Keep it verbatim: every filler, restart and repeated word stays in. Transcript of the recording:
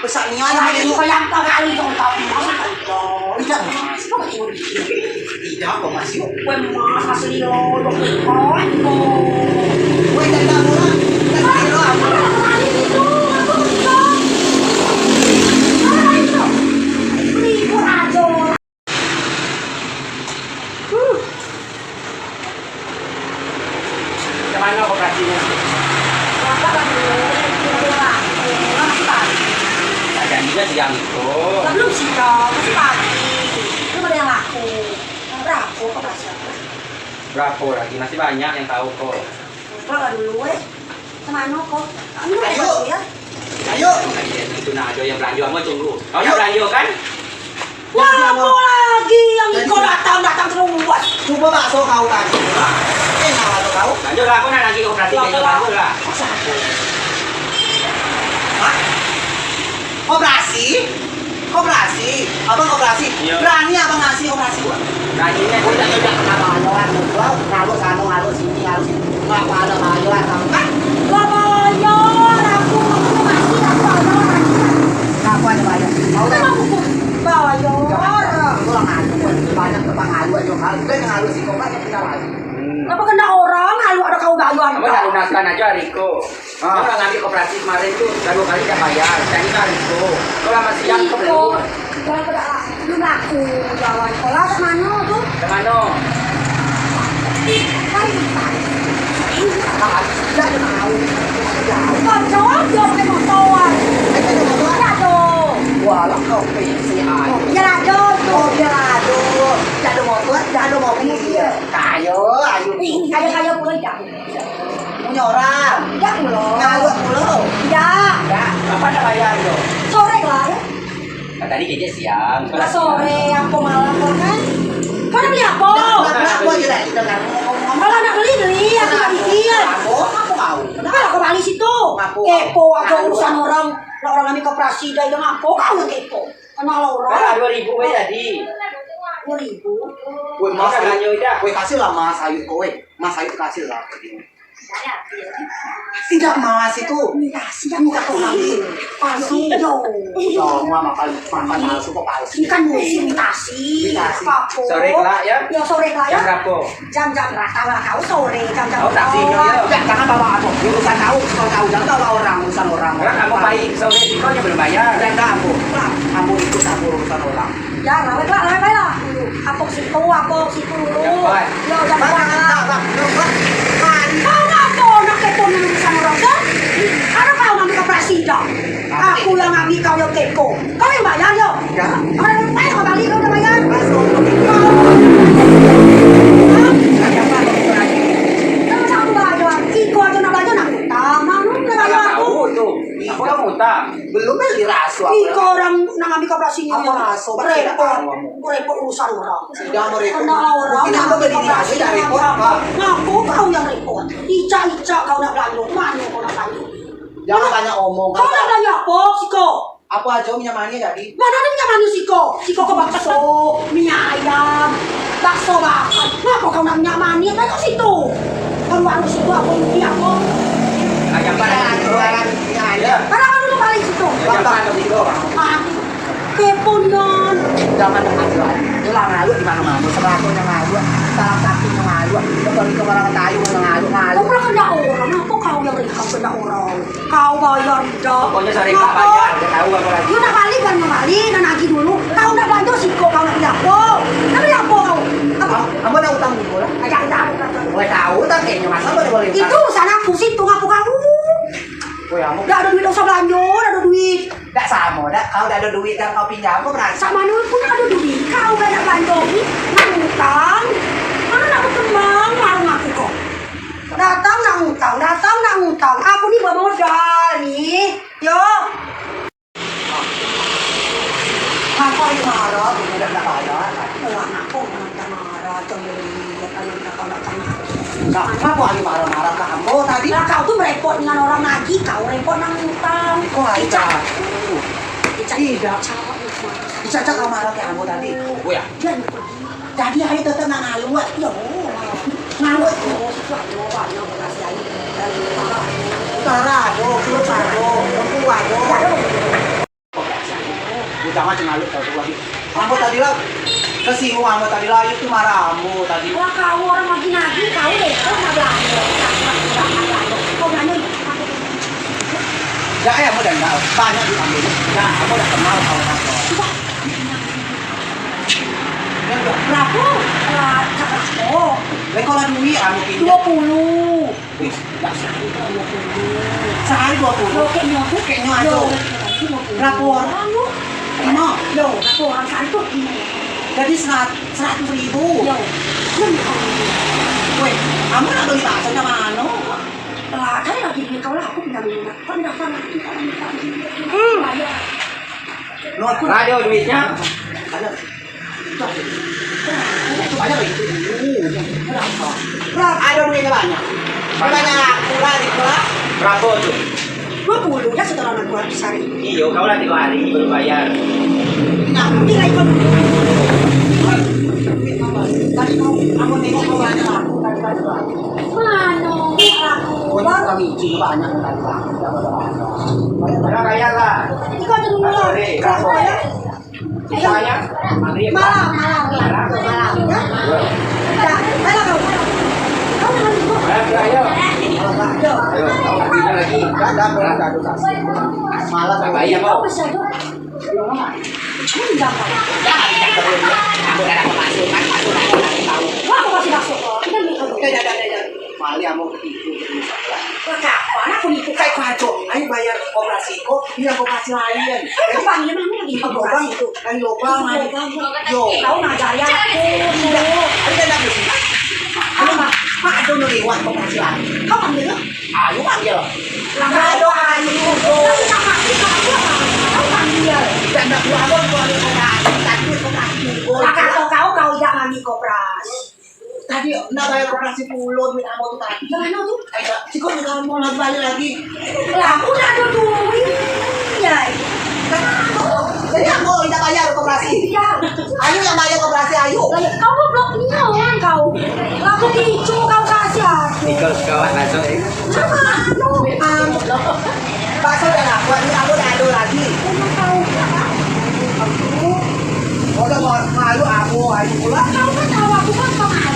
Sania, ini kau yang kau kali kau tahu. Tidak, Mas. Kau masih, tidak, kau masih. Kau, Mas, asli lo, lo, kau, kau. Kau tidak tahu lah. Tidak tahu lah. Kau kali itu, aku tidak. Kau itu. Libur aja. Huh. Kemano koperasinya? Bapak lagi dulu, dia lagi laku. Masih pagi. Ada juga siang itu. Belum siang, masih pagi. Belum ada yang laku. Berapa koperasi? Berapa lagi? Masih banyak yang tahu kok. Bapak dulu, eh. Kemano kok? Ayo. Ayo. Itu nak ada yang belanja, mau tunggu. Kau nak belanja kan? Wah, apa lagi yang iko datang, datang terus. Coba bakso kau tadi. Eh, nak bakso kau? Lanjut lah, aku nak lagi koperasi, lanjut lah. Hah? Koperasi? Koperasi? Abang koperasi? Iya. Berani abang ngasih koperasi gua? Berani, ya. Gua udah, udah kena bayaran, gua ngalur sana, ngalur sini, ngalur sini. Nggak ada bayaran, kamu kan? Nggak bayar, aku, aku masih, aku bayar, aku. Ngaku aja bayar. Mau kan? Bayar. Itu lah ngaku, banyak tempat ngaku aja, ngaku. Gue ngaku sih, kok banyak kita ngaku. Hmm. Apa kena orang, ngaku ada kau bayar? Apa tak lunaskan aja, Riko? Ah. Orang ngambil koperasi kemarin tuh, dua kali tak bayar, dan ini hari itu. Kalau masih yang Riko, belum. Kalau tidak, belum laku, jalan sekolah ke mana tuh? Ke mana? Kan di Paris. Tidak ada tahu. Kau jawab, dia pakai motor. Eh, pakai motor? Tidak ada. Wah, lah kau P C I. Oh, dia ada tuh. Oh, dia ada. Tidak ada motor, tidak ada mobil. Iya. Kayo, ayo. Ih, kayo-kayo pun tidak. Punya orang. Tidak pulo. Ngaluk pulo. Tidak. Tidak. Kapan nak bayar yo? Sore lah ya. Nah, tadi kerja siang. Lah sore, apa malam kau kan? Kau nak beli apa? Nak, nak, nak, aku aja lah, kita kan ngomong-ngomong. Kalau nak beli, beli, aku nak pikir. Aku, aku mau. Kenapa? Kalau kau balik situ. Aku. Kepo aja urusan orang. Lah orang ambil koperasi, dah, dah ngapo kau yang kepo? Kenal orang. Dah, dua ribu weh tadi. Dua ribu. Weh, Mas Ayu. Weh, kasih lah Mas Ayu kau, weh. Mas Ayu kasih lah. Tidak, Mas, itu imitasi yang minta kau ambil. Palsu. Yo. Yo, mama, makan, makan palsu kok palsu. Ini kan musim imitasi. Imitasi. Apa-apa. Sore kelak, ya? Ya, sore kelak, ya. Jam berapa? Jam-jam rata lah kau sore, jam-jam. Oh, taksi, ya. Ya, jangan bawa aku. Urusan kau, urusan kau. Jangan bawa orang, urusan orang. Orang kamu baik, sore ini kau belum bayar. Dan kamu, kamu ikut aku urusan orang. Ya, lawai lah, lawai lah. Apa situ, apa situ dulu. Cepat. Ya, udah. Bang, bang, bang, bang, bang. Kau ngapa nak kepo dulu urusan orang tu? Ada kau ngambil koperasi dah. Aku yang ngambil, kau yang kepo. Kau yang bayar, yo. Ya. Orang yang bayar, kau balik, kau udah bayar. Masuk. Kau. Hah? Siapa? Kau tak bayar. Iko aja nak belanja, nak utang. Mana nak bayar aku? Tahu tu. Apa kamu utang? Belum beli raso aku. Iko orang nak ambil koperasinya. Apa raso? Repot. Repot urusan orang. Sudah mau repot. Kena orang. Mungkin aku beli di raso dah repot, Pak. Ngaku kau yang repot. Icak-icak kau nak belanja. Mana kau nak belanja? Jangan banyak omong. Kau nak belanja apa, siko? Apa aja minyak manis tadi? Mana ada minyak manis siko? Siko ke bakso, mie ayam, bakso bakar. Ngapa kau nak minyak manis? Tengok situ. Kau warung situ apa ini apa? Ayam bakar. Jualan mie ayam. Mana kamu tuh balik situ? Ayam bakar situ. Ah, kepo nian. Jangan dengar jualan. Ulang lalu di mana-mana. Seratus yang lalu, salah satu yang lalu. Kau orang tahu yang lalu, lalu. Kau pernah kena orang, apa kau yang rikau kena orang? Kau bayar dah. Pokoknya sore kak bayar, udah tahu apa lagi. Kau nak balik kan, nak balik, nak nagih dulu. Kau nak belanja siko, kau nak beli apa? Nak beli apa kau? Apa? Am-, ambo nak utang dulu lah. Ajak utang. Boleh tahu tak kayaknya masa boleh, boleh utang. Itu urusan aku, situ ngaku kau. Oh ya, ambo. Dak ada duit, dak usah belanja, dak ada duit. Dak samo, dak. Kau dak ada duit, dak kau pinjam, kau berasa. Sak mano pun dak ada duit. Kau dak nak belanja ni, nak utang. Mano nak berkembang, warung aku kau. Datang nak ngutang, datang nak ngutang. Aku ni bermodal ni. Yo. Ngapo hari marah, aku dak nak bayar. Lah, ngapo nak marah, cemburu, kalau nak, kalau nak. Ngapo hari marah-marah ke ambo tadi? Lah, kau tu merepot dengan orang lagi, kau repot nang ngutang. Kau hari dak. Icak. Icak, Icak, kau marah ke ambo tadi. Oh, ya. Dia ni pergi. Jadi ayo tetap nak ngaluak. Ya Allah. Ngaluak. Utara ado, Sulut ado, Bengkulu ado. Ambo tadi lah, kesinggung ambo tadi lah, itu marah ambo tadi. Lah, kau orang lagi nagih, kau deh, kau nak belanja. Kau belanja. Ya, eh, ambo dah kenal, banyak duit ambo. Ya, ambo dah kenal kau, kau. Sudah. Berapa? Lah, cakap kau. Lah, kau lah duit ambo pinjam. Dua puluh. Wih, dak sehari dua puluh. Sehari dua puluh. Yo, kek nyo tu. Kek nyo ajo. Yo, sehari dua puluh. Berapo orang lu? Limo. Yo, berapo orang sehari tu? Limo. Jadi serat-, seratus ribu. Yo. Weh, ambo nak beli bakso ke mano? Lah, cari lagi duit kau lah, aku pinjam duit. Kau pinjam sana, aku minta, minta, minta. Hmm. Bayar. Lo, aku. Lah, ado duitnyo. Ado. Banyak lagi. Berapa? Berapa? Ado duitnyo banyak. Banyak. Banyak. Kurang, kurang. Berapo tu? Dua puluh, dah setoran aku habis hari. Iyo, kau lah tigo hari baru bayar. Nah, ini lagi kau. Tadi kau, aku tengok kau banyak laku, tadi banyak laku. Mano laku? Kau ni kami izin banyak tadi laku, dah banyak laku. Bayar, bayar lah. Ikut dulu lah. Sorry, berapa? Berapa ya? Malam, malam, malam, malam, ya. Dah, malam kau. Kau malam minggu. Malam, ayo. Malam, ayo. Ayo, kau lagi. Dah, dah, dah, dah, dah. Malam, ayo. Kau masih ada. Cuma tinggal kau. Dah, dah, dah, dah. Aku dah dapat masuk, kan? Aku dah dapat tahu. Kau aku kasih masuk, kau. Kita ambil kau. Dah, dah, dah, dah, dah. Mali ambo ketipu jadi masalah. Lah, kapan aku nipu? Kai kacau, ayo bayar koperasi ko, bilang koperasi lain. Ayo, Bang, dia mana lagi koperasi tu? Ayo, Bang, ayo. Lobang. Yo. Kau nak gaya aku. Tidak. Ayo, tidak, tidak. Ayo, Mak. Mak, ada orang lewat koperasi lain. Kau panggil lah. Ayo, panggil. Lah, ayo, ayo. Kau tak mati, kau apa? Kau panggil. Tidak, tidak, aku, aku, aku, koperasi. Tadi koperasi. Lah, kata kau, kau tidak ngambil koperasi. Tadi nak bayar koperasi pulo duit ambo tu tadi. Yang mano tu? Ayo, siko ni kawan mau lagi balik lagi. Lah, aku dak ado duit. Ya. Jadi ambo indak bayar koperasi. Iya. Ayo yang bayar koperasi, ayo. Lah, kau goblok ni orang kau. Lah, aku picu kau kasih aku. Ikut sekawan masuk, eh. Sama aku. Am, bakso dah laku, duit ambo dak ado lagi. Emang kau. Kau dah malu ambo, ayo pulang. Kau kan tahu aku kan pemalu.